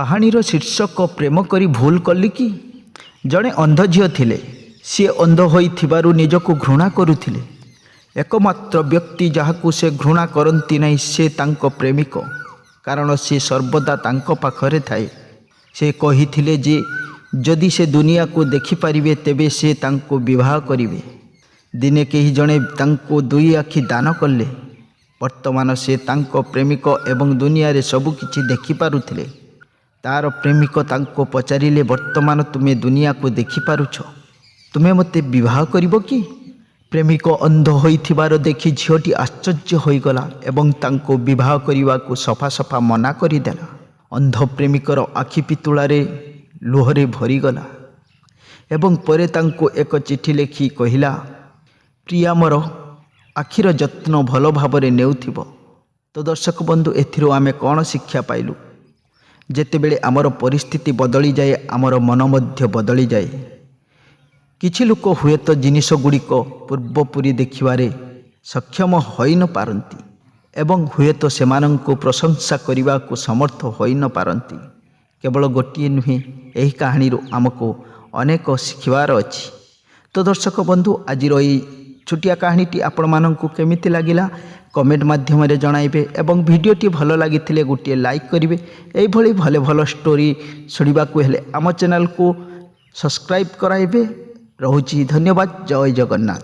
କାହାଣୀର ଶୀର୍ଷକ ପ୍ରେମ କରି ଭୁଲ କଲି କି? ଜଣେ ଅନ୍ଧ ଝିଅ ଥିଲେ। ସିଏ ଅନ୍ଧ ହୋଇଥିବାରୁ ନିଜକୁ ଘୃଣା କରୁଥିଲେ। ଏକମାତ୍ର ବ୍ୟକ୍ତି ଯାହାକୁ ସେ ଘୃଣା କରନ୍ତି ନାହିଁ, ସେ ତାଙ୍କ ପ୍ରେମିକ, କାରଣ ସେ ସର୍ବଦା ତାଙ୍କ ପାଖରେ ଥାଏ। ସେ କହିଥିଲେ ଯେ ଯଦି ସେ ଦୁନିଆକୁ ଦେଖିପାରିବେ, ତେବେ ସେ ତାଙ୍କୁ ବିବାହ କରିବେ। ଦିନେ କେହି ଜଣେ ତାଙ୍କୁ ଦୁଇ ଆଖି ଦାନ କଲେ। ବର୍ତ୍ତମାନ ସେ ତାଙ୍କ ପ୍ରେମିକ ଏବଂ ଦୁନିଆରେ ସବୁକିଛି ଦେଖିପାରୁଥିଲେ। ତାର ପ୍ରେମିକ ତାଙ୍କୁ ପଚାରିଲେ, "ବର୍ତ୍ତମାନ ତୁମେ ଦୁନିଆକୁ ଦେଖିପାରୁଛ, ତୁମେ ମୋତେ ବିବାହ କରିବ କି?" ପ୍ରେମିକ ଅନ୍ଧ ହୋଇଥିବାର ଦେଖି ଝିଅଟି ଆଶ୍ଚର୍ଯ୍ୟ ହୋଇଗଲା ଏବଂ ତାଙ୍କୁ ବିବାହ କରିବାକୁ ସଫା ସଫା ମନା କରିଦେଲା। ଅନ୍ଧ ପ୍ରେମିକର ଆଖି ପିତୁଳାରେ ଲୁହରେ ଭରିଗଲା ଏବଂ ପରେ ତାଙ୍କୁ ଏକ ଚିଠି ଲେଖି କହିଲା, "ପ୍ରିୟା, ମୋର ଆଖିର ଯତ୍ନ ଭଲ ଭାବରେ ନେଉଥିବ।" ତ ଦର୍ଶକ ବନ୍ଧୁ, ଏଥିରୁ ଆମେ କ'ଣ ଶିକ୍ଷା ପାଇଲୁ? ଯେତେବେଳେ ଆମର ପରିସ୍ଥିତି ବଦଳିଯାଏ, ଆମର ମନ ମଧ୍ୟ ବଦଳିଯାଏ। କିଛି ଲୋକ ହୁଏତ ଜିନିଷ ଗୁଡ଼ିକ ପୂର୍ବପରି ଦେଖିବାରେ ସକ୍ଷମ ହୋଇନପାରନ୍ତି ଏବଂ ହୁଏତ ସେମାନଙ୍କୁ ପ୍ରଶଂସା କରିବାକୁ ସମର୍ଥ ହୋଇନପାରନ୍ତି। କେବଳ ଗୋଟିଏ ନୁହେଁ, ଏହି କାହାଣୀରୁ ଆମକୁ ଅନେକ ଶିଖିବାର ଅଛି। ତ ଦର୍ଶକ ବନ୍ଧୁ, ଆଜିର ଏଇ ଛୋଟିଆ କାହାଣୀଟି ଆପଣମାନଙ୍କୁ କେମିତି ଲାଗିଲା, କମେଣ୍ଟ ମାଧ୍ୟମରେ ଜଣାଇବେ ଏବଂ ଭିଡ଼ିଓଟି ଭଲ ଲାଗିଥିଲେ ଗୋଟିଏ ଲାଇକ୍ କରିବେ। ଏଇଭଳି ଭଲ ଭଲ ଷ୍ଟୋରି ଶୁଣିବାକୁ ହେଲେ ଆମ ଚ୍ୟାନେଲକୁ ସବସ୍କ୍ରାଇବ୍ କରାଇବେ। ରହୁଛି, ଧନ୍ୟବାଦ, ଜୟ ଜଗନ୍ନାଥ।